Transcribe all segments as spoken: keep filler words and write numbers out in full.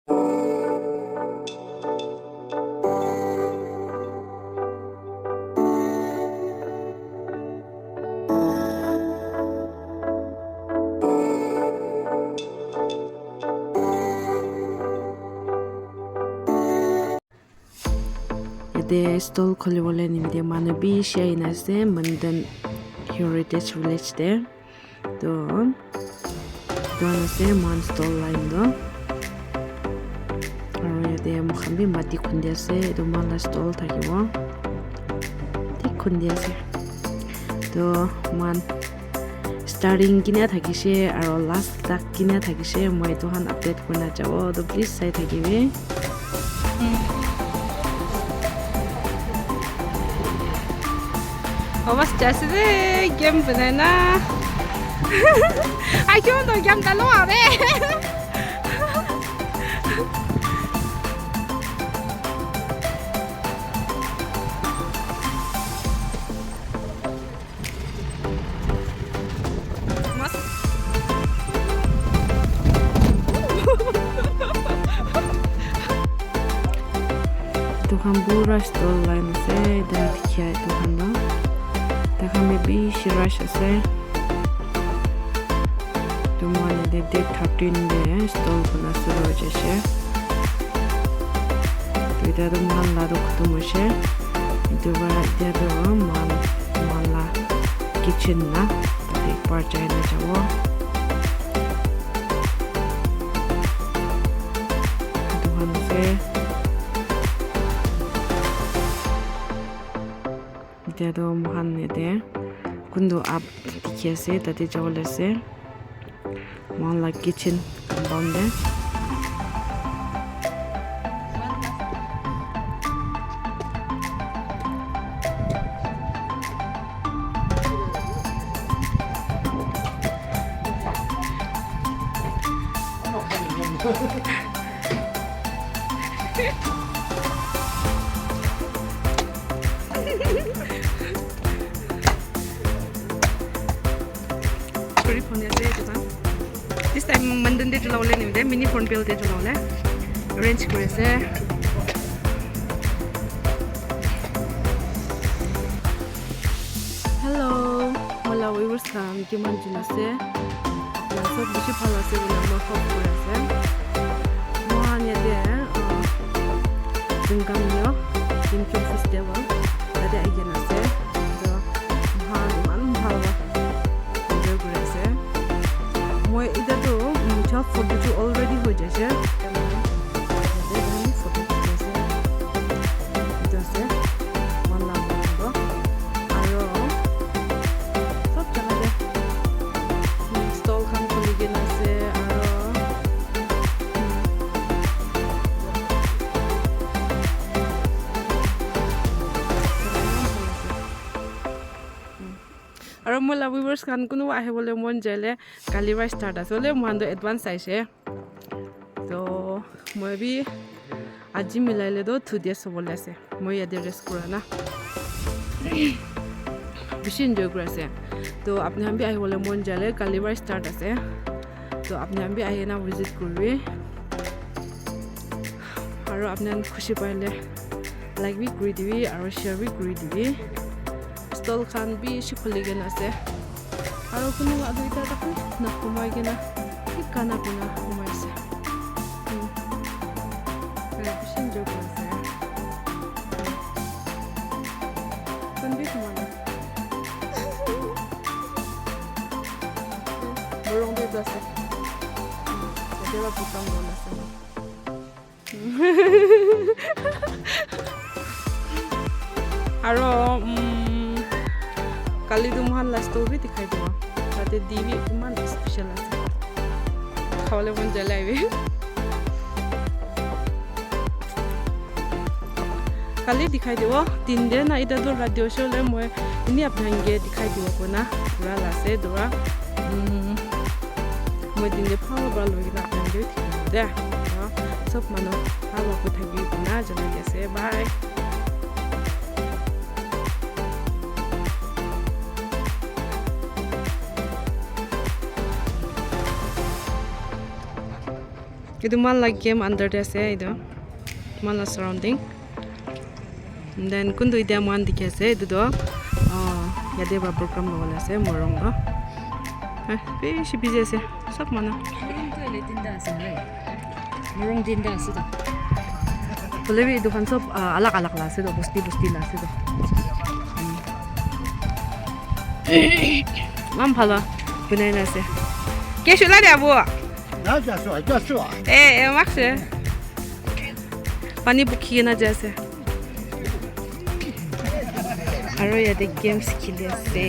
Yate stall khulibole nimite manu bishi ahina ase, Mandan Heritage Village te. To, etu khan ase moikhan stall line toh. Aro yate moikhan bi mati khundi ase, etu moikhan la stall thakibo. Thik khundi ase. To, moikhan starting kina thakishe aro last tak kina thakishe, moi etu khan update kurina jabo, to please sai thakibi. Awas jase de game banai na. Ai kyo to game dalo abe. Etu khan pura stall line ase, etu dikhi etu khan toh. Tai khan bi bishi rush ase. Etu moikhan yate date thirteen te stall khula shuru hoi jaise. Etu toh moikhan la toh khatam hoise. Etu para etia toh moikhan, moikhan la kitchen la tate ekbar jai na jabo. Etu khan ase. Etia toh moikhan yate kuntu up dikhi ase, tate jabo le ase. Moikhan la kitchen compound te. Chori phone ase etu khan. This time Mandan te chula bole nimite mini phone bill te chula bole arrange kuri ase. Hello, moi la viewers khan kiman jun ase? Apni khan sob bishi bhal ase koina moi hope kuri ase. Moikhan yate, uh, Zingam yo, Zingam festival, tate ahi kena ase. So, moikhan iman bhal para enjoy kuri ase. Moi etiya toh, um, twelve forty-two already hoi jaise. Yate photo khichi ase. Etu ase. Moikhan la manu toh. Aro sob jaga te stall khan khuli kena ase. Aro Aro moi la viewers khan kunuba ahibole mon jaile kali para start ase hoile moikhan toh advance aise. Toh moi bi aji milai le toh two days hobole ase. Moi yate rest kura na. Bishi enjoy kuri ase. Toh apni khan bi ahibole mon jaile kali para start ase. Toh apni khan bi ahina visit kuribi. Aro apni khan khushi paile like bi kuri dibi aro share bi kuri dibi. Stall khan bishi khuli kena ase. Aro kunuba duita tak bi nakhumai kena bi gana guna khumai ase. Hmm. Aro bishi enjoy kuri ase. Khan bi khumai. Morung bi etu ase. Yate para program loa ase. Aro, um, kali tu moikhan la stall bi dikhai dibo. Tate di bi iman special ase. Khabole mon jai laibi. Kali dikhai dibo. Tin de na etiya tu rati hoise koile moi eni apni khan ke dikhai dibo koina pura la ase dura. Um, Moi din te bhal para loi kena apni khan ke thik de. Sob manu bhal para thaki kena janai di ase. Bye. Etu moikhan la camp under te ase etu. Moikhan la surrounding. And then kuntu etia moikhan dikhi ase etu toh, ah, yate para program lobole ase morung toh. Eh, bishi busy ase sob manu. Morung toh hoile tinta ase nai. Morung tinta ase toh. Hoile bi etu khan sob, ah, alag alag la ase toh, bosti bosti la ase toh. Eman bhal para banai na ase. Ke shula de abu. Na, ja, so, ja, so. Eh, eh, makse. Pani bukhi kena jai ase. Aro yate games khili ase.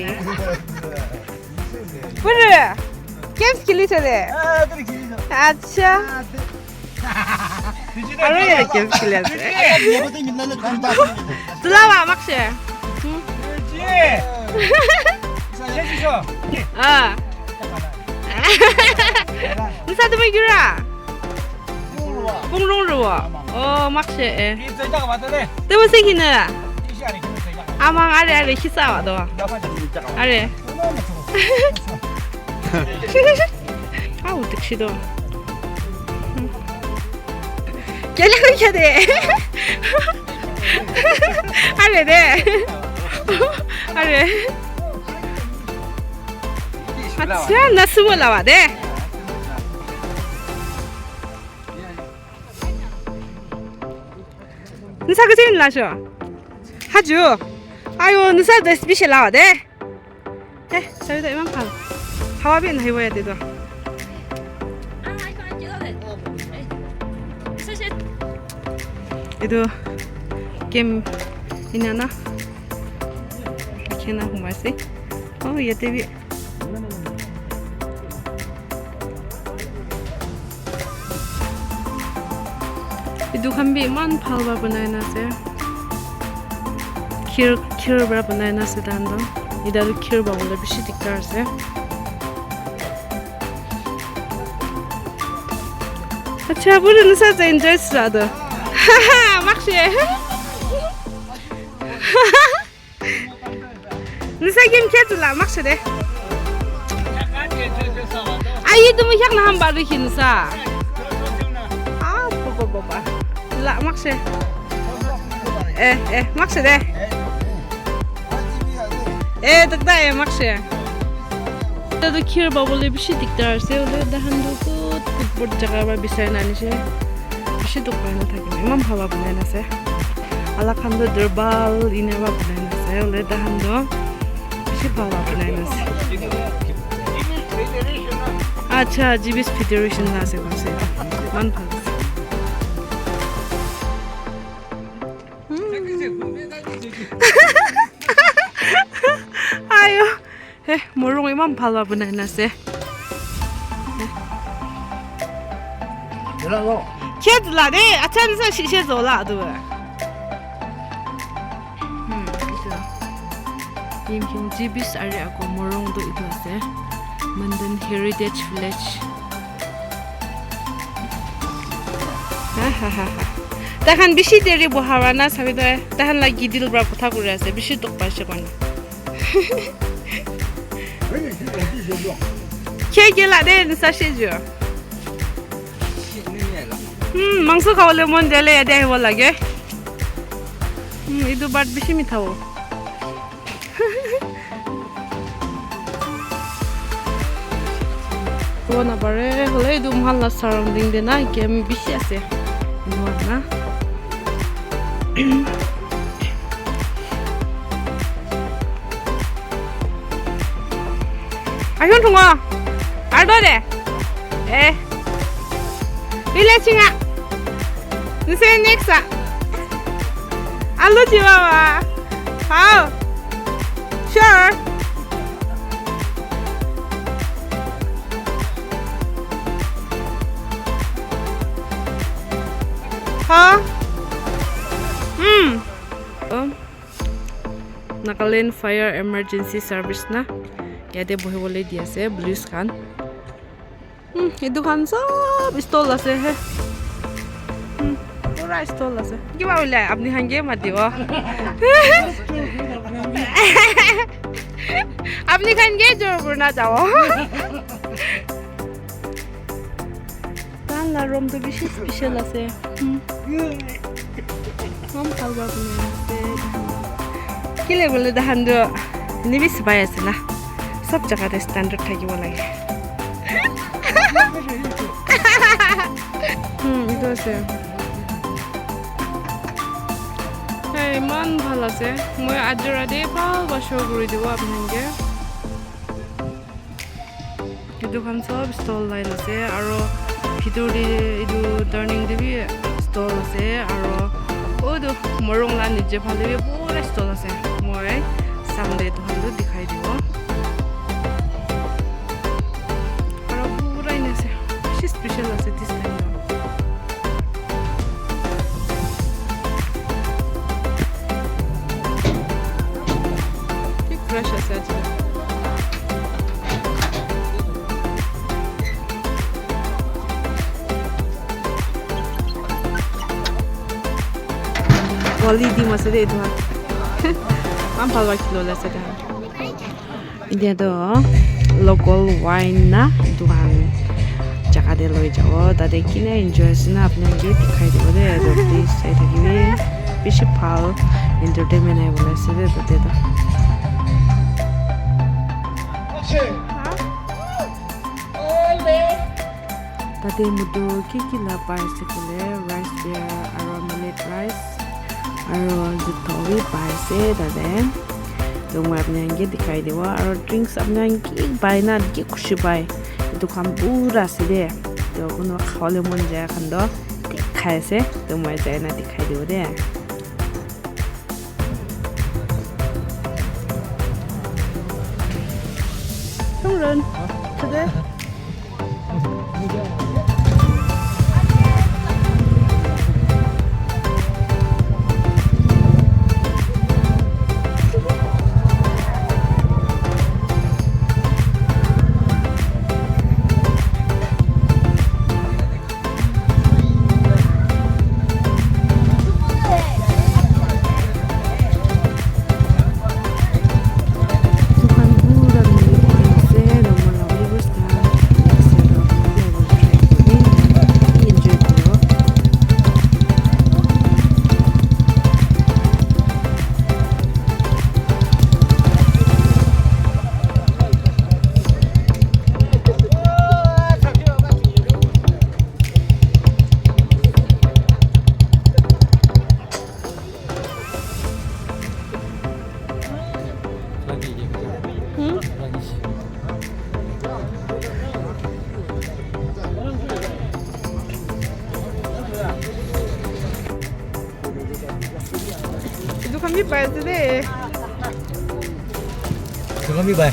Pura games khili ase de. Acha. Aro yate games khili ase. Tulawa makse. Hmm? Ah. Nisa tumi kira? Pungrung ruwa. Oh, makse eh. Temu sing hina. Amang are are kisa wa do. Are. Au, tiksi do. Kya le kya de? Are de. Are. Acha, na sumo lawa de. Nisa ke chin la sho. Haju. Ayo, nisa de special lawa de. Eh, sabi da iman bhal. Hawa bi nahibo yate to. Etu game ena na. Khena humai ase. Oh, yate bi. Etu khan bi iman bhal para banai na ase. Khir, khir para banai na ase tahan toh. Etiya toh khir pabole bishi diktar ase. Acha, pura nisa ase enjoy sura toh. Makse. Nisa game khe tu la makse de. Ayi tu mu hyak na ham baru khin sa. Ah, bo bo bo ba. La makse. Eh, eh, makse de. Eh, tak da eh makse. Etu khir pabole bishi diktar ase, hoile tahan tu kut kut bhot jaga para bisari na anise. Bishi duk pai na thake, eman bhal para banai na ase. Alak khan tu durban ena para banai na ase, hoile tahan tu bishi bhal para banai na ase. Acha, Jewish Federation la ase koise. Eman bhal ase. Hmm. Ayo. He, morung eman bhal para banai na ase. Kya la de, acha nisa shishe zola tu. Hmm, itu. Yim kim jibis are ako morung tu itu ase. Mandan Heritage Village. Ha, ha, ha, ha. Tahan bishi deri boha na sabi tu, tahan la gidil para kotha kuri ase, bishi duk paise koina. Khe khe la de nisa she jo. Hmm, mangso khabole mon jale yate ahibo lage. Hmm, etu bhat bishi mitha hobo. Hobo na pare, hoile etu moikhan la surrounding te na game bishi ase. Enika na. Ayun thungo. Ardo de. Eh. Village nga. Nise next a. Alu chihuahua. How? Sure. Huh? Hmm. Oh. Nagaland Fire Emergency Service na. Yate bohibole di ase, police khan. Hmm, etu khan sob stall ase he. Hmm, pura stall ase. Kiba hoile apni khan ke matibo. Apni khan ke jor kurna jabo. Tahan La room tu bishi special ase. Hmm. Eman bhal para banai ase. Kile bole tahan tu eni bi sabai ase na. Sob jaga te standard thakibo lage. Hmm, etu ase. Hey, eman bhal ase. Moi aji rati bhal para show kuri dibo apni khan ke. Etu khan sob stall line ase, aro bhitor te etu turning te bi stall ase, aro utu morung la niche phale bi pura stall ase. Moi Sunday etu khan toh dikhai dibo. Aro pura ena ase, bishi special ase this time toh. Ki crush ase aji. Quality dim ase de etu khan. Eman bhal para khilole ase de. Etia toh local wine na etu khan jaga te loi jabo, tate kina enjoy ase na apni khan ke dikhai dibo de, toh please sai thakibi, bishi bhal entertainment ahi bole ase de tate toh. Tate moto ki ki la pai ase koile rice beer aro millet rice aro jutho bi pai ase tate. Toh moi apni khan ke dikhai dibo aro drinks apni khan ki pai na ki khushi pai etu khan pura ase de. Toh kunba khabole mon jai khan toh thik khai ase. Toh moi jai na dikhai dibo de. Come on. Today. Hmm? Etu khan bi pai ase de. Etu khan bi pai.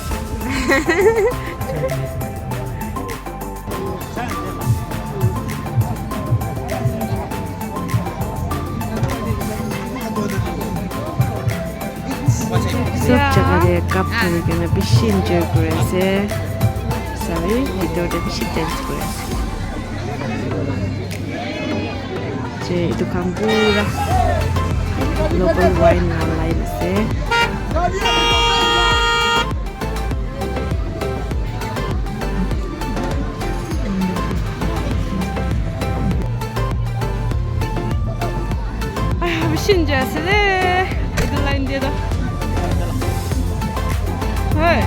Sob jaga te cup dhori kena bishi enjoy kuri ase. Sabi, bhitor te bishi dance kuri ase. Je, etu khan pura local wine la line ase. Ah, bishi enjoy ase de, etu line te toh. Hey.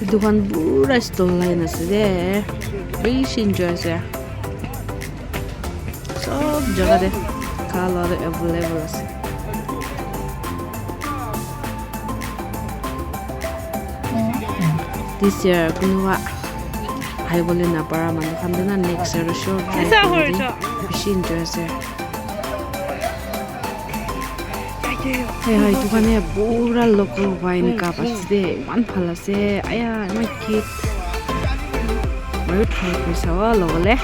Etu khan pura stall line ase de. Bishi enjoy ase. Sob jaga de kha la toh available ase. This year kunuba ahibole napara manu khan toh na next year sure try kuribi. Bishi enjoy ase. Hey, hey, etu khan he pura local wine cup ase de, eman bhal ase. Aya, eman cute. Moi try kuri sabo lobole.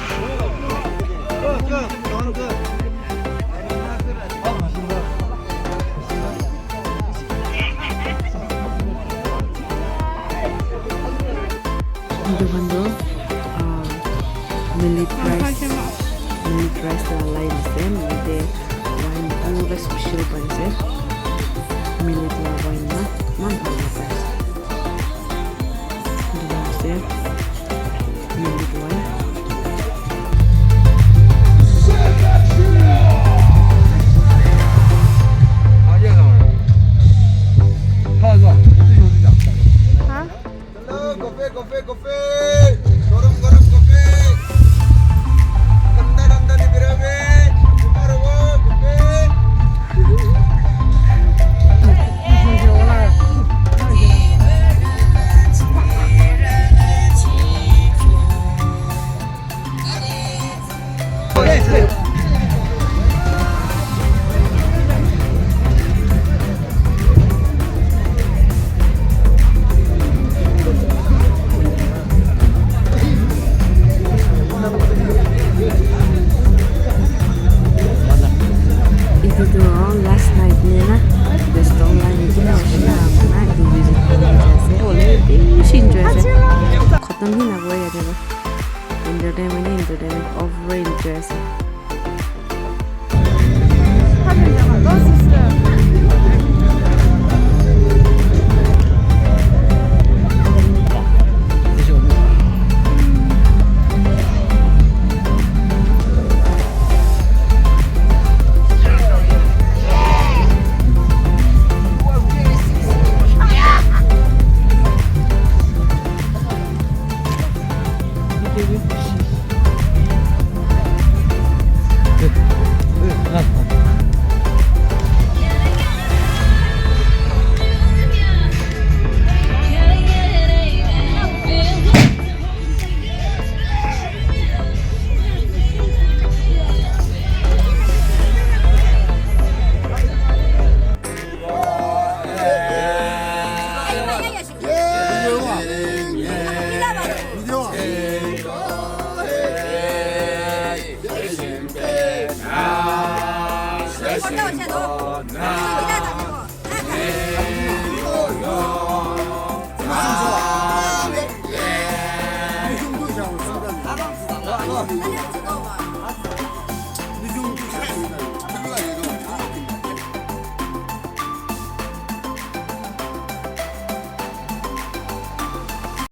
Etu khan toh, ah, millet rice, millet rice la line ase, millet te wine pura special pai ase, millet la wine na, eman bhal la pai ase. Etu khan ase, millet wine. Hello, coffee, coffee, coffee. Garam, garam coffee. Thanda, thanda ni birabe. Bimar hobo, coffee. Etu tu last night ni na, etu stall line ni na, etu na, etu visit kuri ase, hoile bishi enjoy ase, khatam hi nahoi yate tu, entertainment hi entertainment, over enjoy ase.